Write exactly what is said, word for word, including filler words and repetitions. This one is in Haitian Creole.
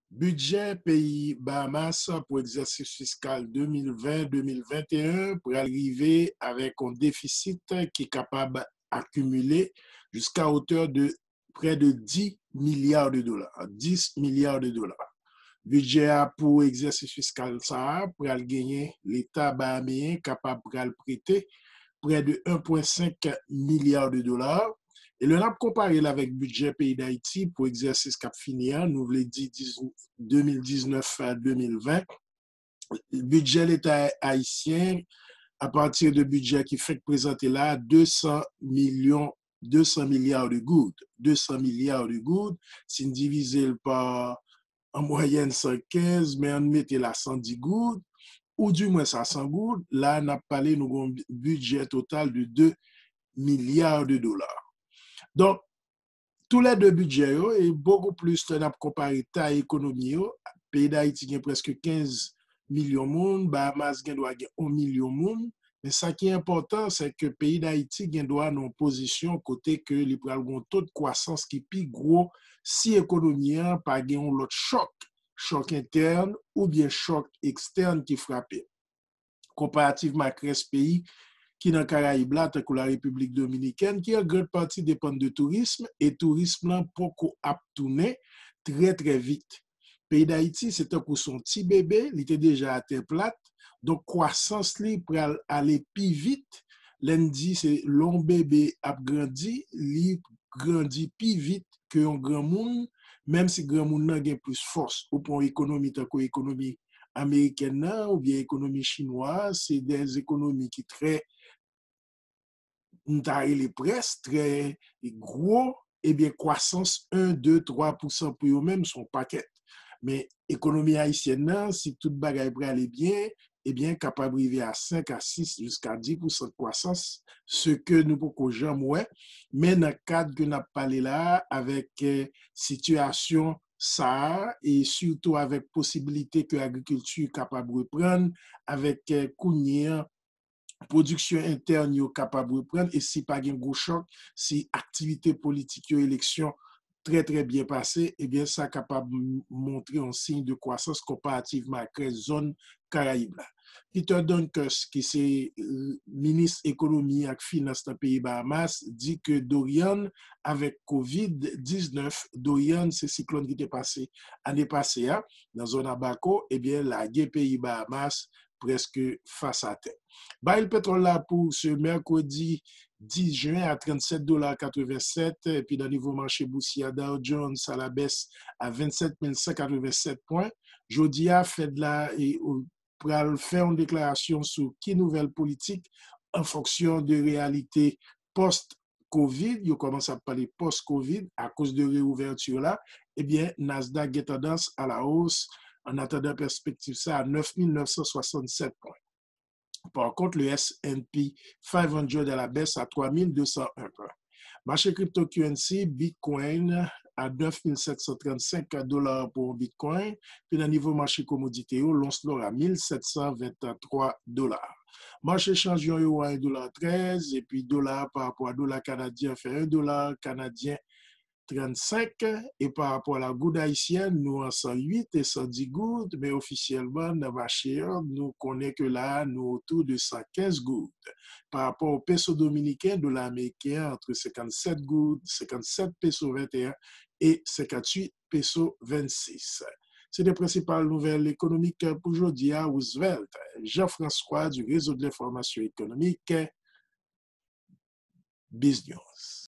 Bidjè peyi Bahamas pou egzèsis fiskal de mil ven de mil venteyen pral rive avèk yon defisit ki kapab akimile jiska otè de prè de dis milya de dola, dis milya de dola. Bidjè a pou egzèsis fiskal sa a pral genyen Leta bahameyen kapab pral prete prè de en pwen senk milya de dola. E lè n ap konpare l avèk bidjè peyi Dayiti pou egzèsis k ap fini an, nou vle di de mil diznèf a de mil ven, bidjè Leta ayisyen, apati de bidjè ki fèk prezante la, de san milyon, de san milya de goud, de san milya de goud, si n divize l pa an mwayèn san kenz, men ann mete l a san dis goud, ou dimwens a san goud, la n ap pale, nou gen yon bidjè total de de milya de dola. Donk, toulède bidjè yo, e bokou plis lè n ap konpare tay ekonomi yo, peyi Dayiti gen prèske kenz milyon moun, Bahamas gen dwa gen yon milyon moun, men sa ki enpòtan, se ke peyi Dayiti gen dwa nan yon pozisyon kote ke li pral gen yon to de kwasans ki pi gwo si ekonomi an pa gen yon lòt chòk, chòk entèn oubyen chòk ekstèn ki frape l. Konparativman ak rès peyi ki nan Karayib la, tankou la Repiblik Dominikèn, ki an gran pati depann de tourism, e tourism lan poko ap tounen trè, trè vit. Peyi Dayiti, se tankou se yon ti bebe, li te deja atè plat, donk kwasans li pral ale pi vit. Lè n di se lè yon bebe ap grandi, li grandi pi vit ke yon granmoun, menm si granmoun nan gen plis fòs. Ou pran ekonomi tankou ekonomi amerikèn nan oubyen ekonomi chinwa, se de ekonomi ki trè, m ta rele près, trè gwo, ebyen, kwasans en, de, twa pousan pou yo menm, se yon pakèt. Men ekonomi ayisyèn nan, si tout bagay prale byen, ebyen, kapab rive a senk a sis jiska dis pousan de kwasans, se ke nou poko janm wè. Men nan kad ke n ap pale la a, avèk, eh, sitiyasyon sa a, e sitou avèk posibilite ke agrikilti kapab reprann, avèk, eh, kounye a, pwodiksyon entèn yo kapab reprann, e si pa gen gwo chòk, si aktivite politik yo, eleksyon trè, trè byen pase, ebyen, sa kapab m-, montre yon siy de kwasans konparativman ak rès zòn Karayib la. Peter Donkus, ki se, eh, minis ekonomi ak finans nan peyi Bahamas, di ke Dorian avèk kovid diznèf, Dorian se siklòn ki te pase ane pase a nan zòn Abaco, ebyen, lage peyi Bahamas prèske fas atè. Baril petwòl la pou se mèkredi dis jen a trannsèt dola katrevensèt, epi nan nivo mache bousye a, Dow Jones a la bès a vennsèt mil san katrevensèt pwen. Jodi a, Fed la, e, o, pral fè yon deklarasyon sou ki nouvèl politik an fonksyon de reyalite pòs kovid, yo kòmanse ap pale pòs kovid, akoz de reouvèti la, ebyen, Nasdaq gen tandans a la hausse, an atandan pèspektiv sa a nèf mil nèf san swasannsèt pwen. Par contre, le S and P five hundred à la baisse à trois mille deux cent un points. Mache cryptocurrency, Bitcoin a nèf mil sèt san trannsenk dola pou yon Bitcoin, pi nan nivo mache komodite yo, lons lò a mil sèt san venntwa dola. Mache chanj yon euro a en dola trèz, epi dola pa rapò a dola kanadyen fè en dola kanadyen trannsenk, e pa rapò a la goud ayisyèn, nou an san uit e san dis goud, men ofisyèlman nan mache an, nou konnen ke la a, nou otou de san kenz goud. Pa rapò o peso dominiken, dola ameriken an antre senkannsèt goud, senkannsèt peso venteyen e senkantuit peso vennsis. Se te prensipal nouvèl ekonomik pou jodi a, Roosevelt Jean-François du Réseau de l'Information Économique, Biz News.